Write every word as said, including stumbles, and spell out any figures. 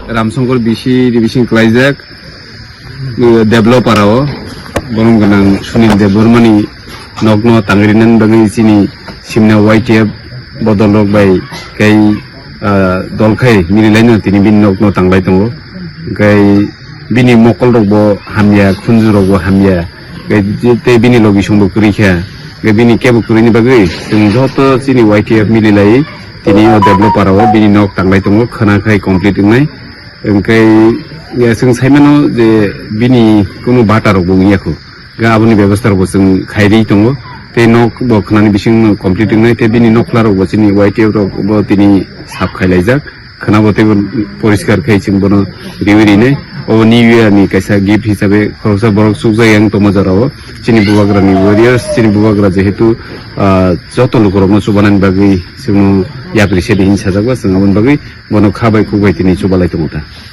Ramsongkor bisi revision klaijak, eh, developer o, borom gwnang Sunil Debbarmani nokno tangwi rinani bagwi chini simna Y T F bodol rok bai kai, ah, dol khai mili laino tini bini nokno tanglai tongo. Kai bini mokol rok bo hamya, khunju rok bo hamya, kai tei bini logi song bo kwrwi kha. Kai bini kebo kwrwini bagwi chwng joto chini Y T F mili lai tini o developer o bini nok tanglai tongo, khwna khai complete wngnai. Hwnkhe, ya, chwng saimano je bini kunu bata rok bo wngya kho. Ga aboni bebostha rok bo chwng khairi tongo. Tei nok bo khwnani bising complete wngnai, tei bini nokla rok bo chini Y T F rok bo tini sap khailaijak. Khwna bo teibo poriskar khai chwng bono riwi rinai. O New Year ni kaisa gift hisabe khoroksa borok chukjak yang tongma jora o. Chini bubagra ni warriors, chini bubagra jehetu, ah, joto lukurokno chubanani bagwi chwngno yapri sedi hin sajak ba, chwng aboni bagwi bono kha bai khuk bai tini chubalai tongo ta.